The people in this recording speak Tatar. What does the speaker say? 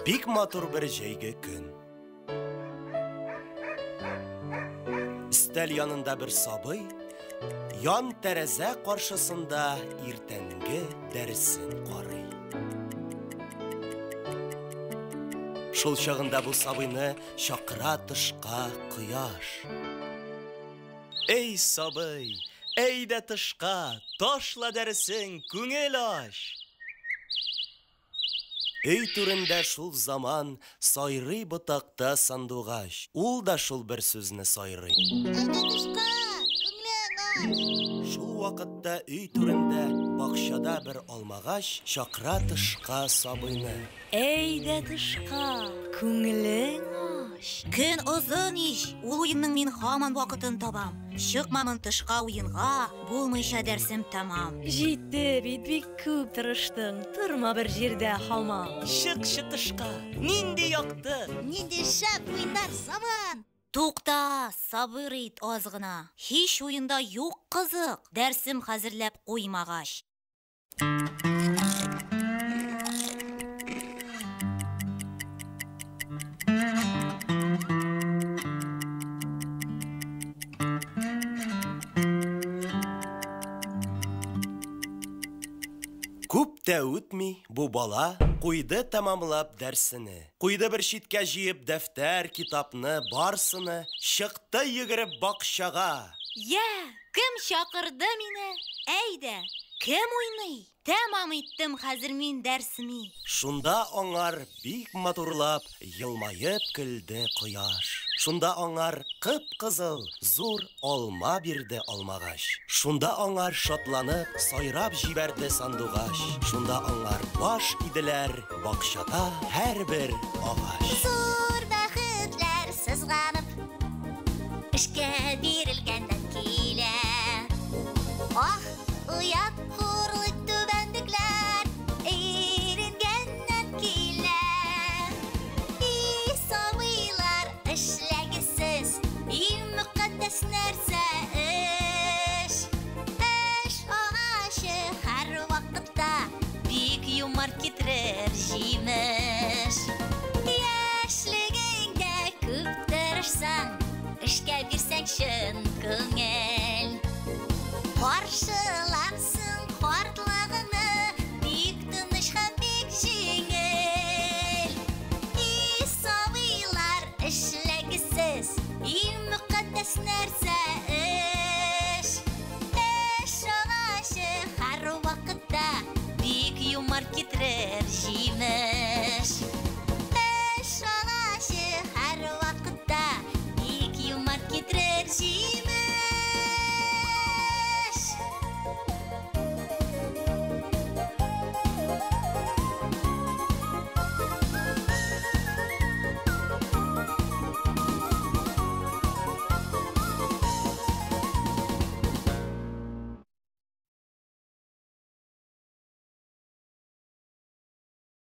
Бик матур бер җәйге көн. Өстәл янында бер сабый, ян тәрәзә каршысында иртәнге дәресен карый. Шул чагында бу сабыйны чакыра тышка кояш. Эй, сабый, әйдә тышка, ташла дәресең, күңел ач! Өй түрендә шул заман сайрый ботакта сандугач. Ул да шул бер сүзне сайрый. Әйдә тышка, күңелең ач! Шул вакытта өй түрендә, бакчада бер алмагач чакыра тышка сабыйны. Әйдә тышка, күңелең ач! Көн озын ич, ул уенның мин һаман вакытын табам. Чыкмамын тышка уенга, булмыйча дәрсем тәмам. Җитте бит, бик күп тырыштың, торма бер җирдә һаман. Чыкчы тышка, нинди якты! Нинди шәп уйнар заман! Тукта, сабыр ит аз гына. Һич уенда юк кызык, дәрсем хәзерләп куймагач. Күп тә үтми, бу бала куйды тәмамлап дәрсене. Куйды бер читкә җыеп дәфтәр, китапны, барсыны, чыкты йөгереп бакчага. Йә, кем чакырды мине? Әйдә, кем уйный? Тәмам иттем хәзер мин дәрсеми. Шунда аңар бик матурлап елмаеп көлде кояш. Шунда аңар кып-кызыл зур алма бирде алмагач. Шунда аңар шатланып сайрап җибәрде сандугач. Шунда аңар баш иделәр бакчада һәрбер агач. Зур бәхетләр сызганып, эшкә бирелгәннән килә. Ах, оят.